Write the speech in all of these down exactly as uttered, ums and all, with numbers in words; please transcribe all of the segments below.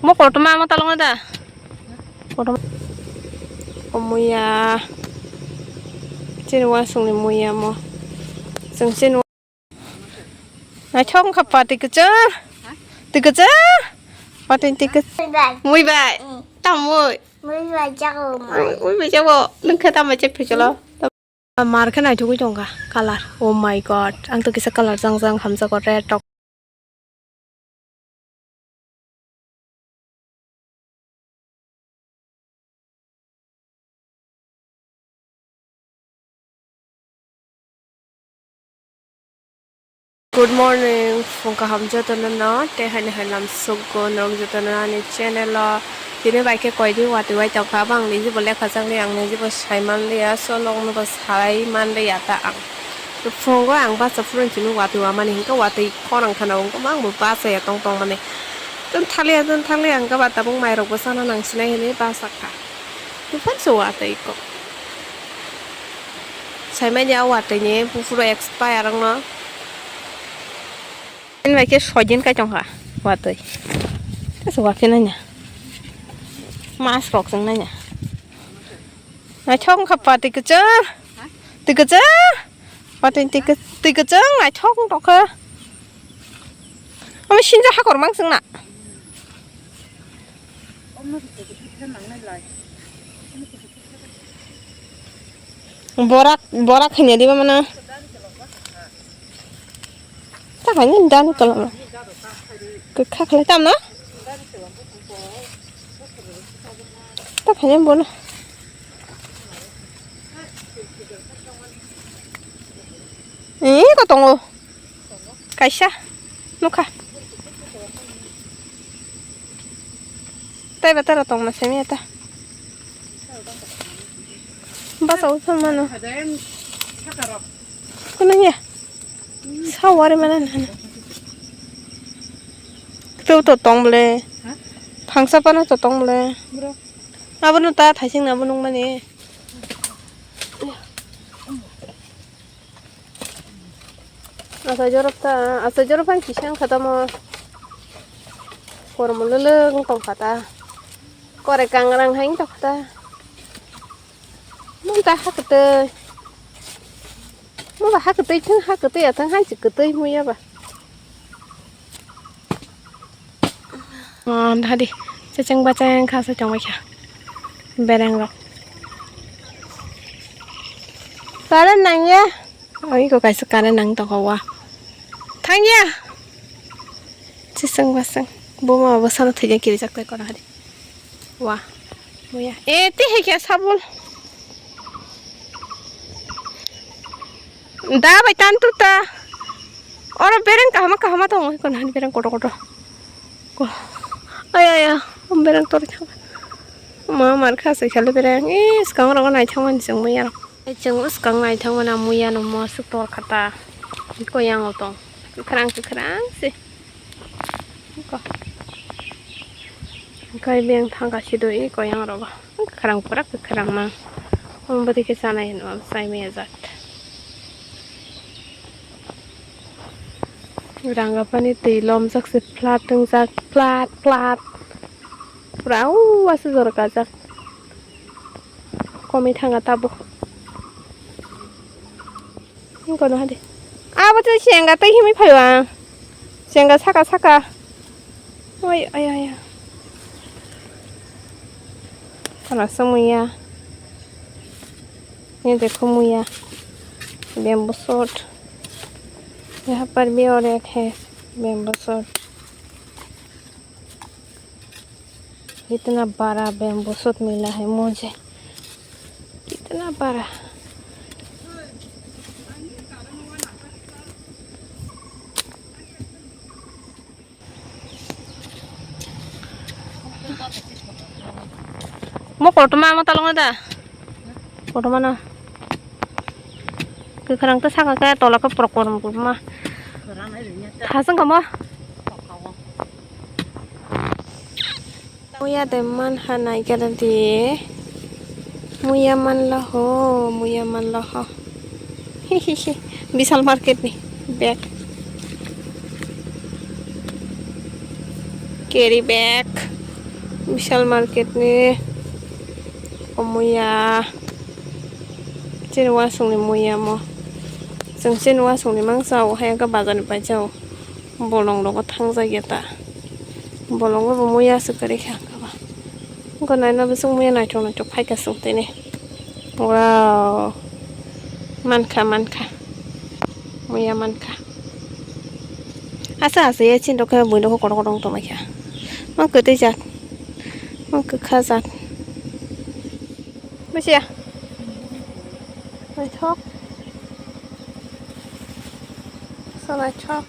Mo kotorma ma talong da. Kotorma. O muya. Chini wasung ni muya mo. Chwng chini. Naithok wngkha pati kwchwng. Twi kwchwng. Pati twi kwchwng. Mui bai. Mui bai. Tam mui. Mui bai jago mai. Mui bai jago. Nwng khe tam bai chep phaichalo. Mar khe naithogwi tongkha colour. Oh my god. Ang to kisa colour jang jang hamjakgo red rok. Good morning, phung kaham jotono no, tei haini hai lam sukgo norok jotono ani channel o. Tini bai khe koidi watwi wai tongkha, abo ang nijibo lekha chakli, ang nijibo sai manliya, so nokno bo sai manliya ta ang. Phungo ang basa phuru simi watwi wamani hinkhe watwi khorang khana wngkha, ang bo bachaya tong tongmani. Tun thaliya, tun thaliya, ang khe ba tabuk mairokbo chana nangsinai hinwi bachakha. Buphang se watwi kok. Saimanya watwi ni buphuru expire wngno. Ani bai khe soi din kai tongkha watwi. Tei se wakhe nanya. Mas rok chwng nanya. Naithok wngkha pati kwchwng. Twi kwchwng. Pati twi kwchwng naithok wng tongkha. Omo sinja hakor mang chwngna. Borak, borak khaina diba mana. Ta khaina dan kolom. Kwkha khlai tam na? Ta khaina bono. Eh, ko tongo. Kaisa nukha. Tai ba tara tongma simi eta. Basa uthon mano. Kuno ya. Sawari mana nana. Tu to tong ble. Phangsa pana to tong ble. Abono ta thaising na bo nung mani. Asai jorok ta, asai jorok phang kisa wngkha tamo. Kormo lwlwk wng tongkha ta. Kore kangrang hai wng tongkha ta. Mung ta ha kwtwi. Mung ba ha kwtwi thung, ha kwtwi ya thung, hai se kwtwi mui ya ba. Oh, dadi, checheng bacheng kha se tongbaikha. Bereng rok. Current nangya. Oi, ko kaisa current nang tongkha wa. Thangya. Checheng bacheng. Buma bo sano thwiya kirijak tai kora hadi. Wa. Muya. E, te hai kya sabul. Da bai tan tu ta. Oro bereng kahama kahama tongo, kono hani bereng koto koto. Ko. Ay, ay, ay, bereng tori thang. Ma mar kha sai khale bereng. Is kang ro nai thang man jeng muya. Cheng us kang nai thang mana muya no mo suk tor khata. Ko yang o tong. Kwkhrang kwkhrang se. Ko. Kai beng thang ka si do i ko yang ro ba. Kwkhrang pura kwkhrang ma. Omo bwtwi khe chanai hinwi chai maya jat. Rangapani twi lomjak se flat wngjak, flat, flat. Pura o aswk jora kajak. Komwi thanga tabuk. Wngkha no hade. Abo tei senga tei himwi phaio ang. Senga saka saka. Oi, oi, oi. Khana sumuya. Ye dekho muya. Bamboo shoot. Yaha par bhi aur ek hai bamboo shoot. इतना बड़ा bamboo shoot मिला है मुझे, कितना बड़ा। Mo kotorma ma talong da. Kotorma na. Kwkhwrang ta saka khe tola khe porok porok ma. Thasung kamo. Muya de man ha nai khe de. Muya man la ho, muya man la ho. Hi hi hi. Vishal market ni bag. Carry bag, Vishal market ni o muya, chini uasung ni muya mo. Chwng chini uasung ni mangsa o, hai wngkha bazar ni paisa o. Bolong rogo thangjak ya ta. Bolong o bo muya aswk kwrwi kha. Wngkha naina bwswk muya naithok naithok phaikha chwng tini. Wow. Mankha, mankha. Muya mankha. Asa asa ye chin rok khe buino kotor kotor wng tongmai kha. Ma kwtwi jat. Ma kwkha jat. Bujiya. Naithok. Sa naithok.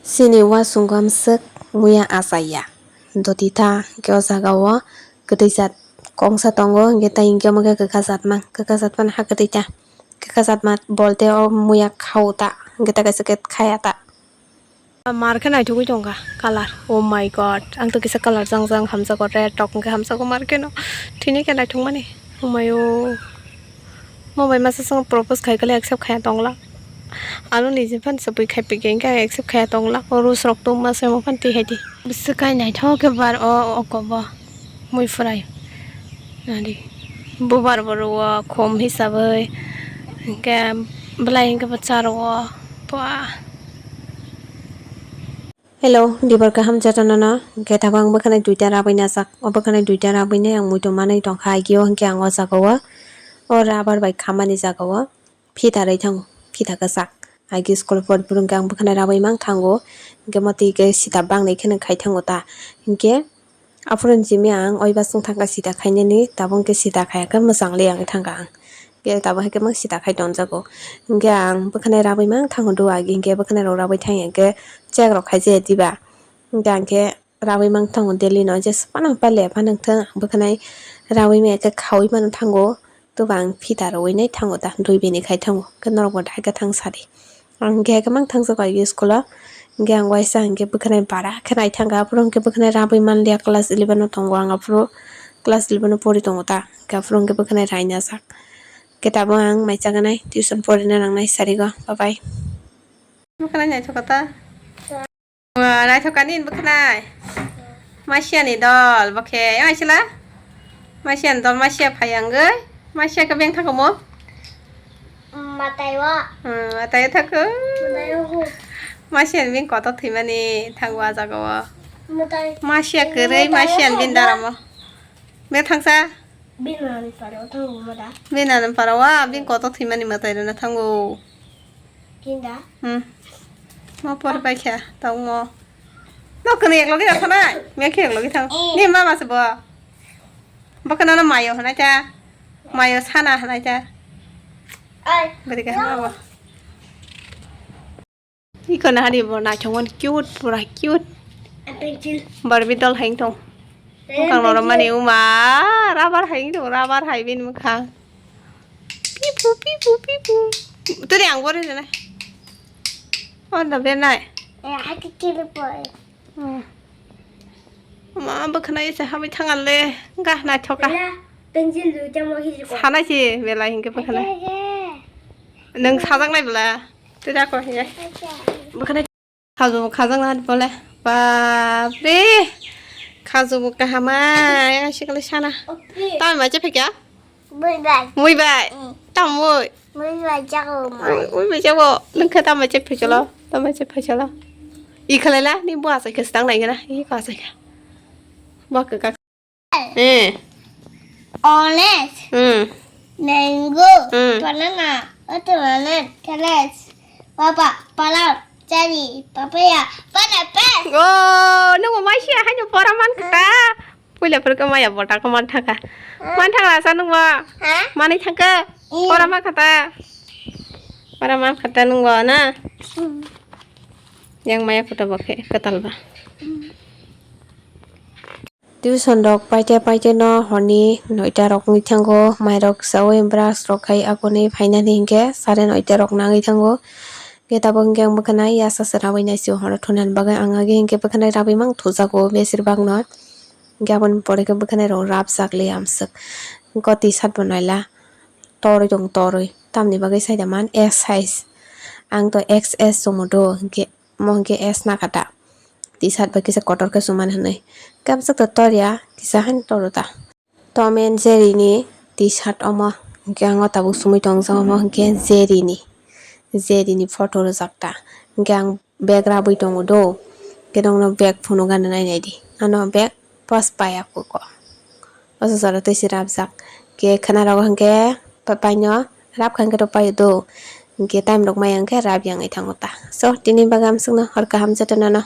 Chini uasung o amswk muya achai ya. Doti ta hwnkhe o jaga o kwtwi jat kongsa tongo, hwnkhe tai hwnkhe omo khe kwkha jat mang, kwkha jat phano ha kwtwi ta, kwkha jat ma bolte o muya khao ta, hwnkhe ta kaisa khe khaya ta. Mar khe naithogwi tongkha colour, oh my god, ang to kisa colour jang jang hamjago, red rok hwnkhe hamjago mar kheno, thini khe naithokmani, oh my o. Mo bai masa song propose khai kale accept khaya tongla. Ano nije phan sabui khai pike hingke accept khaya tongla. O rules rok tong masa mo phan twi hai di. Bwswk kai naithok khe bar o oko bo mui phurai. Nadi. Bubar bo rwo khum hisabwi. Hingke belai hingke bo cha rwo. Pua. Hello, dibar kaham jotono no. Hingke tabuk ang bwkhwnai duita rabwi najak. O bwkhwnai duita rabwi nai ang muitu manwi tongkha agio, hingke ang o jaga o, o rubber bai khamani jaga o phita rwi thango, phita kwchak. Agi school pori phuru hingke ang bwkhwnai rabwi mang thango, hingke motwi hingke sita bangnai kheno khai thango ta. Hingke aphuru ni simi ang oi basong thangkha sita khainani, tabuk hingke sita khaya khe mwchang le yang thangkha ang. Hingke tabuk hai khe mang sita khai tongjago. Hingke ang bwkhwnai rabwi mang thango do agi, hingke bwkhwnai rok rabwi thang ya hingke check rok khai jaya diba. Hingke ang khe rabwi mang thango daily no, jesa phano pale phano thang ang bwkhwnai rabwi maya khe khaui mano thango. Tobo ang phita rwui nai thango ta, dui bini khai thango, khe norok bo dai khe thang sadi. Ang khe khe mang thangsa kha school o, hingke ang waisa hingke bwkhwnai bara khe nai thangkha, aphuru hingke bwkhwnai rabwi manliya, class eleven o tongo ang, aphuru class eleven o pori tongo ta, hingke aphuru hingke bwkhwnai raina jak. Khe tabuk ang mai chaganai, tuition porina nangnai sarigo, bye bye. Bwkhwnai naithok kha ta. Wa, naithok kani bwkhwnai. Masiani dol, bokhe, yang aisila? Masiani dol, masia phai ang goi. Masia khe beng thangkha mo? Matai o. Hmm, matai o thangkha. Matai o hu. Masiani beng kotor thwimani thango a jaga o. Matai. Masia kwrwi, matai o masiani hu beng ba. Daramo. Beng thangsa? Bini nanani para o thango mo da? Bini nanani para o, a, bini kotor thwimani mwtai rwna thango. Kinda? Hmm. Mo por bai kha, tong mo. No kene ek logi thang na, me khe ek logi thang. Eh. Ni mama se bo. Bo kana na mayo hana cha. Mayo sana hana cha. Ai. Beri ka hana bo. Iko na hari bo naithok mani cute, pura cute. Pencil. Barbie doll hai tong. Eh, bokang norok pencil. Mani uma, rubber hai tong, rubber hai bini bwkhang. Pipu, pipu, pipu. Tadi ang bore na. Oh, na bere nai. Eh, hai ke kiri boy. Hmm. Ma bwkhwnai se habai thangal le, ga naithok kha. Bela, pencil duita mo hiji ko. Sana si bela hingke bwkhwnai. Ege, ege. Nang sajak nai bela. Tida ko hiya. Acha. Bwkhwnai khaju bo khajak na bole. Bap re. Khaju bo kahama. Yang sikle sana. Oke. Tamo mai che phikya? Mui bai. Mui bai. Mm. Tamo mui. Mui bai jago mai. Mui bai jago. Nang khe tamo che phikya lo. Tamo che phikya lo. I khalai la ni bo asai khe stang nai gana. I ka asai khe. Bo ka ka. Eh. Orange. Hmm. Mango. Hmm. Banana. Watermelon. Carrots. Papa. Palm. Cherry. Papaya. Pineapple. Oh, nung mai sia hanya pora man kata. Puila pura kemaya bota ko man thaka. Man thaka sa nung ba. Ha? Mani thaka. Hmm. Pora man kata. Pora man kata nung ba na. Hmm. Yang maya kota bokhe ketal ba. Hmm. Tuition rok paite paite no horni noita rok wngwi thango, mairok chaui brush rok khai akonwi phainani hinkhe sare noita rok nangwi thango. Hinkhe tabuk hinkhe ang bwkhwnai yasa se rawi naisio horo thunani bagwi ang agi hinkhe bwkhwnai rawi mang thujago besir bak no. Hinkhe aboni pore khe bwkhwnai rok rapjak le amswk goti sat bo naila torwi tong torwi tamni bagwi saida man S size ang to X S chwngmo do hinkhe mo hinkhe S nakha ta. T-shirt bai kisa kotor khe sumani hinwi. Khe amswk to torya, kisa haino toro ta. Tom and Jerry ni T-shirt omo, hwnkhe ang o tabuk sumui tongjak omo, hwnkhe Jerry ni, Jerry ni photo rwjak ta. Hwnkhe ang bag rabwi tongo do, hwnkhe nokno bag phunuk gana nainai di, ano bag post paiya kuko. O jora twi se rabjak. Hwnkhe khwnarogo hwnkhe pa-, paino rab kha hwnkhe rw paio do. Hwnkhe time rok maya hwnkhe rab ya wngwi thango ta. So, tini bagwi amswkno hor kaham jotono no.